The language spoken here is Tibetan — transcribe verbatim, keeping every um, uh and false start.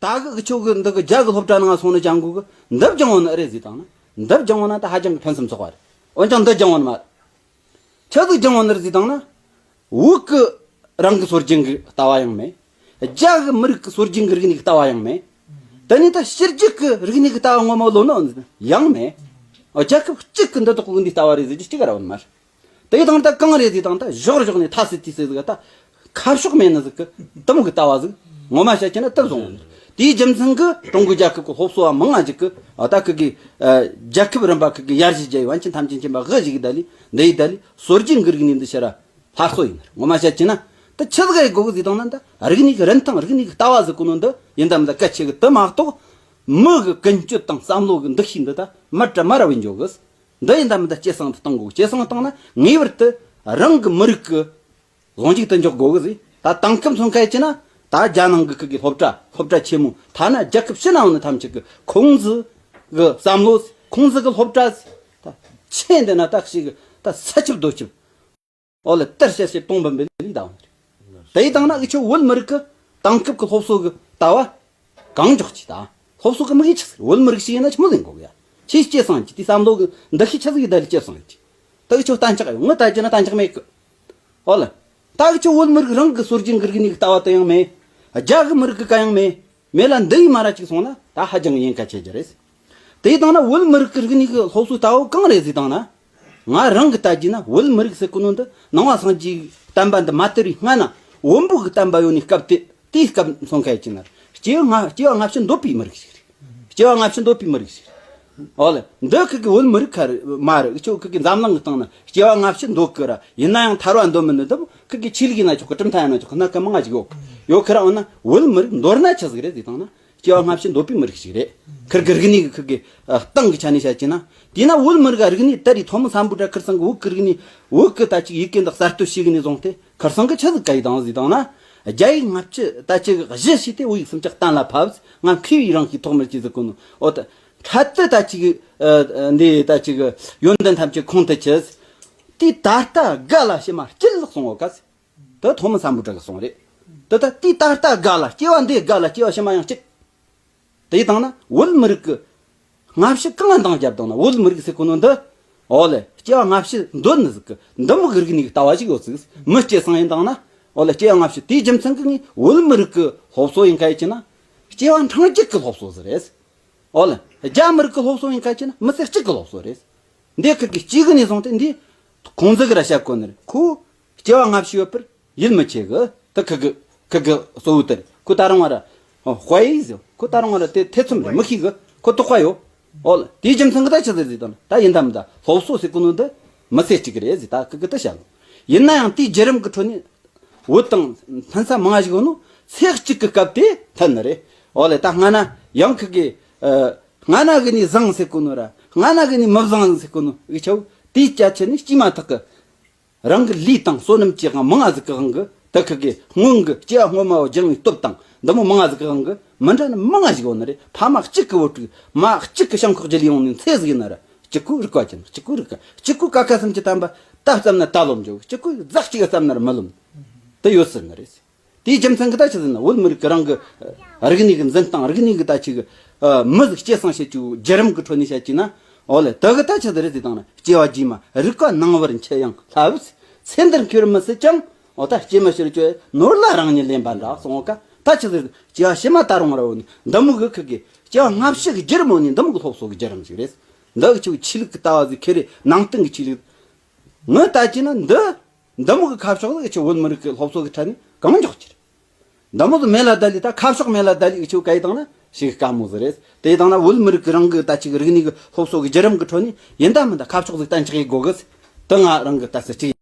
ད་གི་ཁྱོད་གི་འདི་གི་རྒྱ་གི་སློབ་གྲྭ་ནང་སོང་ནས་སྦྱང་དགོས་གི། འདི་སྦྱང་བ་ནི་ཨེ་རེད་ཟེར་བཏང་ན། འདི་སྦྱང་བ་ན་ད་ཧ་ཅང་གི་ཕུན་སུམ་ཚོགས་པ་རེད། འོན་ཀྱང་འདི་སྦྱང་བ་ནི་མ་རེད། ཆི་ཟིག་སྦྱང་བ་ནི་རེད་ཟེར་བཏང་ན། བོད་གི་རང་གི་སྲོལ་རྒྱུན་གི་ལྟ་བ་ཡང་མེད། རྒྱ་གི་མི་རིགས་གི་སྲོལ་རྒྱུན་གི་རིག་གནས་གི་ལྟ་བ་ཡང་མེད། དེ་ནས་ད་ཕྱི་རྒྱལ་གི་རིག་གནས་གི་ལྟ་བ་ངོ་མ་ལོན་ནི་ཡང་མེད། རྒྱལ་ཁབ་གཅིག་གི་འདི་དག་གི་འདི་ལྟ་བ་རེད་ཟེར་རྒྱུ་གཅིག་ར་བ་ནི་མ་རེད། དེ་དང་ད་གང་རེད་ཟེར་དང་ད་བཞོག་བཞོག་ནས་ཐ་སི་ཐི་སི་ཟིག་ད་ཁ་ཕྱོགས་མེད་ནི་ཟིག་གི་དེ་མོ་གི་ལྟ་བ་ཟིག་ངོ་མ་བཤད་ཀྱི་ན་དེ་བཟུང་བ་ནི། དེའི་རྒྱུ་མཚན་གི་ཀྲུང་གོའི་རྒྱལ་ཁབ་ཀྱི་སློབ་གསོ་བ་མང་ང་ཅིག་གི་ཨ་ད་ཁི་གི་ཨ་རྒྱལ་ཁབ་རིམ་པ་ཁི་གི་ཡར་རྒྱས་རྒྱལ་བའི་པཎ་ཆེན་ཐམས་ཅད་མཁྱེན་པ་དབུ་བཞུགས་གི་ད་ལི་འདི་ཡི་ད་ལི་སྲོལ་རྒྱུན་གི་རིག་གནས་འདི་ཕྱིར་ར་སླར་གསོ་ཡིན་ནི་ངོ་མ་བཤད་ཀྱི་ན་ད་ཆི་ཟིག་ཡི་གོ་གི་ཟིག་དང་ན་ད་རིག་གནས་གི་རིན་ཐང་རིག་གནས་གི་ལྟ་བ་ཟིག་གོ་ནོ་འདི་ཡིན་ད་མི་ད་གལ་ཆེ་གི་དེ་མ་གཏོགས་མི་གི་ཀུན་སྤྱོད་དང་བསམ་བློ་གི་འདུ་ཤེས་འདི་ད་མར་དྲ་མར་ར་བུད་འཇོག་གི། འདི་ཡིན་ད་མི་ད་སྐྱེད་སྲིང་དུ་གཏོང་དགོས། སྐྱེད་སྲིང་བཏང་ན་ངེས་པར་དུ་རང་གི་མི་རིགས་ཀྱི་ལོ་མཇུག་ཏུ་འཇོག་དགོས་གི་ཟིག་ད་དེང་སྐབས་མཚོན་ཁ་ཡི་ཅི་ན་ད་རྒྱ་ནང་གི་ཁུལ་གྱི་སློབ་གྲྭ་སློབ་གྲྭ་ཆེན་མོ་ཐ་ན་རྒྱལ་ཁབ་ཕྱི་ནང་ནས་ཐམས་ཅད་ཀྱི་ཁོང་ཚོ་གི་བསམ་བློ་ཁོང་ཚོ་གི་སློབ་གྲྭ་ད་ཆེ་འདི་ན་ད་ཞིག་ད་ས་ཁྱབ་རྡོ་ཁྱབ་འོ་ལ་དར་ཤ་ཤེ་གཏོང་བམ་པའི་ལུགས་ད་འོང་རེད། དེ་ཡི་དང་ན་འུ་ཆོ་བོད་མི་རིགས་ཀྱི་དེང་སྐབས་ཀྱི་སློབ་གསོ་གི་ལྟ་བ། གང་འཇོག་ཅིག་དང་། སློབ་གསོ་གི་དམིགས་ཡུལ་ཆི་ཟིག་བོད་མི་རིགས་ཤིག་ཡིན་ན་ཆི་མོ་ཟིག་དགོས་ཡ། ཁྱེད་སྐྱེད་སྲིང་གྱི་དེ་བསམ་བློ་གི་འདུ་ཤེས་ཆི་ཟིག་ཡིན་ད་ལས་སྐྱེད་སྲིང་གྱི། ད་གི་ཆོ་གཏན་འཇགས་ཡོང་ངི་ད་ཅི་ན་གཏན་འཇགས་མེད་གི། ཨོ་ལ། ད་གི་ཆོ་བོད་མི་རིགས་རང་གི་སྲོལ་རྒྱུན་གི་རིག་གནས་གི་ལྟ་བ་དེ་ཡང་མེད། རྒྱ་གི་མི་རིགས་གི་ག་ཡང་མེད། མེད་ལ་འདི་ཡི་མ་ར་ཅིག་སོང་ན་ད་ཧ་ཅང་གི་ཡིན་ཁ་ཆེ་རྒྱུ་རེད། དེ་ཡི་དང་ན་བོད་མི་རིགས་ཀྱི་རིག་གནས་ཀྱི་སློབ་གསོའི་ལྟ་བ་གང་རེད་ཟེར་དང་ན། ང་རང་གི་ལྟ་རྒྱུ་ན་བོད་མི་རིགས་ཟེར་གོ་ནོ་འདི་ནང་པ་སངས་རྒྱས་བསྟན་པ་འདི་མ་དར་བའི་སྔ་ན་བོན་པོ་གི་བསྟན་པ་ཡོད་ནི་སྐབས་དེ་དེའི་སྐབས་མཚོན་ཁ་ཡི་ཅི་ན་སྐྱེ་བ་སྔ་སྐྱེ་བ་སྔ་ཕྱི་འདོད་པའི་མི་རིགས་ཤིག་རེད། སྐྱེ་བ་སྔ་ཕྱི་འདོད་པའི་མི་རིགས་ཤིག་རེད། ཨོ་ལེ་འདི་ཁུལ་གྱི་བོད་མི་རིགས་ཁ་རེད་མ་རེད། འུ་ཆོ་ཁུལ་གྱི་འཛམ་གླིང་གི་སྟེང་ན་སྐྱེ་བ་སྔ་ཕྱི་འདོད་གི་ར་ཡིན་ན་ཡང་ཐར་བ་འདོད་མི་འདོད་འདི་ཁུལ་གྱི་ཆོས་ལུགས་ཡིན་ན་ཆོག་གི་གྲུབ་མཐའ་ཡིན་ན་ཆོག་གི་སྣ་ཁ་མང་ང་ཞིག་ཡོད་གི་ཡོད་ཁི་ར་འོ་ན་བོད་མི་རིགས་མདོར་ན་ཆི་ཟིག་རེད་ཟེར་དང་ན། སྐྱེ་བ་སྔ་ཕྱི་འདོད་པའི་མི་རིགས་ཤིག་རེད། ཁིར་གི་རིག་གནས་ཀྱི་ཁིར་གི་ཨ་སྟེང་གི་ཆ་ནས་བཤད་ཀྱི་ན། དེས་ན་བོད་མི་རིགས་ཀྱི་རིག་གནས་དེ་རིགས་ཐོན་མི་སམ་བྷོ་ཊ་ཁིར་ཚང་གི་བོད་ཀྱི་རིག་གནས་བོད་ཀྱི་ད་ཅིག་ཡི་གེ་འདི་གསར་གཏོད་བྱས་གི་ནས་བཟུང་སྟེ་ཁིར་ཚང་གི་ཆི་ཟིག་ག་ཡི་དང་ཟིག་དང་ན། རྒྱ་ཡིག་ལྔ་བཅུ་ད་ཅིག་གཞི་བྱས་ཏེ་བོད་ཡིག་སུམ་ཅུ་གཏན་ལ་ཕབ། ང་མཁས་པའི་རང་གི་ཐོག་མར་ཅི་ཟིག་གོ་ནོ་འོ་ད་འཕྲལ་དུ་ད་ཅིག་ཨ་ཨ་འདི་ད་ཅིག་ཡོན་ཏན་ཐམས་ཅད་ཁོང་དུ་ཆུད། དེ་ད་ལྟ་དགའ་ལ་ཕྱི་མ་སྐྱིད་ལགས་སོང་འོ་ག་ཟིག་དེ་ཐོན་མི་སམ་བྷོ་ཊ་གི་གསུང་རེད། དེ་ད་དེའི་ད་ལྟ་དགའ་ལ་སྐྱེ་བ་འདི་དགའ་ལ་སྐྱེ་བ་ཕྱི་མ་ཡང་གཅིག་དེ་ཡི་དང་ན་བོད་མི་རིགས་ཀྱི་སྔ་ཕྱི་གང་ལ་འདང་བརྒྱབ་དང་ན་བོད་མི་རིགས་ཟེར་གོ་ནོ་འདི། འོ་ལེ་སྐྱེ་བ་སྔ་ཕྱི་འདོད་ནི་ཟིག་གི་འདི་མོ་གི་རིག་གནས་ཀྱི་ལྟ་བ་ཞིག་ཡོད་ཟིག་མི་སྐྱེད་སྲིང་ཡིན་དང་ན། འོ་ལེ་སྐྱེ་བ་སྔ་ཕྱི་དེའི་རྒྱུ་མཚན་གྱིས་ངས་བོད་མི་རིགས་ཀྱི་སློབ་གསོ་ཡིན་ཁ་ཡི་ཅི་ན། སྐྱེ་བ་འཕྲང་གཅིག་གི་སློབ་གསོ་ཟིག་རེད། འོ་ལེ། རྒྱ་མི་རིགས་ཀྱི་སློབ་གསོ་ཡིན་ཁ་ཅི་ན་མི་ཚེ་གཅིག་གི་སློབ་གསོ་རེད། འདི་ཁུར་གི་གཅིག་གི་ནས་བཟུང་སྟེ་འདི། ཁོང་ཚོ་གི་ར་བཤད་གོ་ནི་རེད། ཁོ་སྐྱེ་བ་སྔ་ཕྱི་ཡོད་པར་ཡིད་མི་ཆེས་གི། ད་ཁུར་གི་ཁུར་གི་གཙོ་བོ་དེ་རེད། ཁོ་ད་རུང་བ་ར་དཔའ་ཡིས་ཟེར། ཁོ་ད་རུང་བ་ར་དེ་ཐེ་ཚོམ་རེད་མི་ཤེས་གི། ཁོ་དོགས་པ་ཡོད། འོ་ལེ། དེའི་རྒྱུ་མཚན་གི་ད་ཆི་ཟེར་ཟེར་དང་ད་ཡིན་དམ་ད་སློབ་གསོ་ཟེར་གོ་ནོ་འདི་མི་ཚེ་གཅིག་གི་རེད་ཟེར། ད་ཁུར་གི་ད་བཤད་ལོ། ཡིན་ན་ཡང་དེའི་བརྒྱུད་རིམ་གི་ཁྲོད་ནས། བོད་དང་ཕན་ས་མང་ཞིག་ཡོད་ནོ་ཚེ་གཅིག་གི་སྐབས་དེ་ཐད་ནི་རེད། འོ་ལེ་ད་སྔ་ན་ཡང་ཁི་གི་ཨ་སྔ་ན་གི་ནི་བཟང་ཟེར་གོ་ནོ་ར་སྔ་ན་གི་ནི་མི་བཟང་ཟེར་གོ་ནོ་འུ་ཆོ་དེའི་སྐྱ་ཆེ་ནི་སྐྱིད་མ་ཐག་གི་རང་གི་ལུས་དང་བསོད་ནམས་ཀྱི་དབང་མང་ང་ཟིག་གི་དབང་གི་ད་ཁི་གི་སྔོན་གི་སྐྱེ་བ་སྔོན་མ་བ་སྦྱངས་པའི་སྟོབས་དང་འདི་མོ་མང་ང་ཟིག་གི་དབང་གི་མི་འདྲ་ནི་མང་ང་ཞིག་ཡོད་ནི་རེད། ཕ་མ་གཅིག་གི་བུ་ཕྲུག་མ་གཅིག་གི་བྱང་ཁོག་རྒྱུད་ལས་ཡོང་ནི་ཚེ་ཟིག་ཡིན་ན་ར། གཅིག་པུ་རིག་པ་ཅན། གཅིག་པུ་རིག་པ། གཅིག་པུ་ཀ་ཁ་སུམ་ཅུ་ཐམ་པ་ད་བརྩམས་ན་ད་ལོབས་འཇོག་གཅིག་པུ་ཟླ་གཅིག་ག་བརྩམས་ན་ར་མི་ལོབས། དེ་ཡོད་སྲིད་ནི་རེད། དེའི་རྒྱུ་མཚན་གི་ད་ཆི་ཟེར་ན་བོད་མི་རིགས་གི་རང་གི་རིག་གནས་གི་འཛིན་སྟངས་རིག་གནས་གི་ད་ཅིག་མི་ཟིག་སྐྱེད་སྲིང་བྱེད་རྒྱུ་བརྒྱུད་རིམ་གི་ཁྲོད་ནས་བཤད་ཀྱི་ན། འོ་ལེ་དེ་གི་ད་ཆི་ཟེར་རེད་ཟེར་དང་ན་སྐྱེ་བ་རྗེས་མ་རིག་པ་ནང་བར་འཆི་ཡང་སླ་བས། ཚེ་འདིར་འཁྱོར་མི་སྲིད་ཀྱང་། འོ་ད་སྐྱེ་མི་ཤི་རུ་སྐྱོ་ནོར་ལ་རང་ཉིད་ལེན་པ་འདྲ་གསུངས། འོ་ཀ་ད་ཆི་ཟེར་སྐྱེ་བ་ཕྱི་མ་ད་རུང་ར་འོ་ནི་འདི་མོ་གི་ཁུར་གི་སྐྱེ་བ་སྔ་ཕྱི་གི་བརྒྱུད་རིམ་འོ་ནི་འདི་མོ་གི་སློབ་གསོ་གི་བརྒྱུད་རིམ་ཞིག་རེད། འདི་གི་ཆི་ཆོས་ལུགས་གི་ལྟ་བ་ཟིག་ཁེ་རེ་ནང་བསྟན་གི་ཆོས་ལུགས། ངས་ལྟ་ཀྱི་ན་འདི། འདི་མོ་གི་ཁ་ཕྱོགས་ཟིག་ཆི་བོད་མི་རིགས་ཀྱི་སློབ་གསོ་གི་ཁྲོད་ནས་གང་མགྱོགས་ཀྱི་རེད། འདི་མོ་ཟིག་མེད་ལ་ད་ལི་ད་ཁ་ཕྱོགས་མེད་ལ་ད་ལི་ཆི་བོ་ག་ཡི་དང་ན་ཞིག་དཀའ་མོ་ཟིག་རེད། དེ་ཡི་དང་ན་བོད་མི་རིགས་ཀྱི་རང་གི་ད་ཅིག་རིག་གནས་ཀྱི་སློབ་གསོ་གི་བརྒྱུད་རིམ་གི་ཁྲོད་ནས་ཡིན་ད་མིན་ད་ཁ་ཕྱོགས་ཟིག་གཏན་འཇགས་ཡེད་དགོས་གི། དེ་ང་རང་གི་ལྟ་ཚུལ་གཅིག་ཡིན།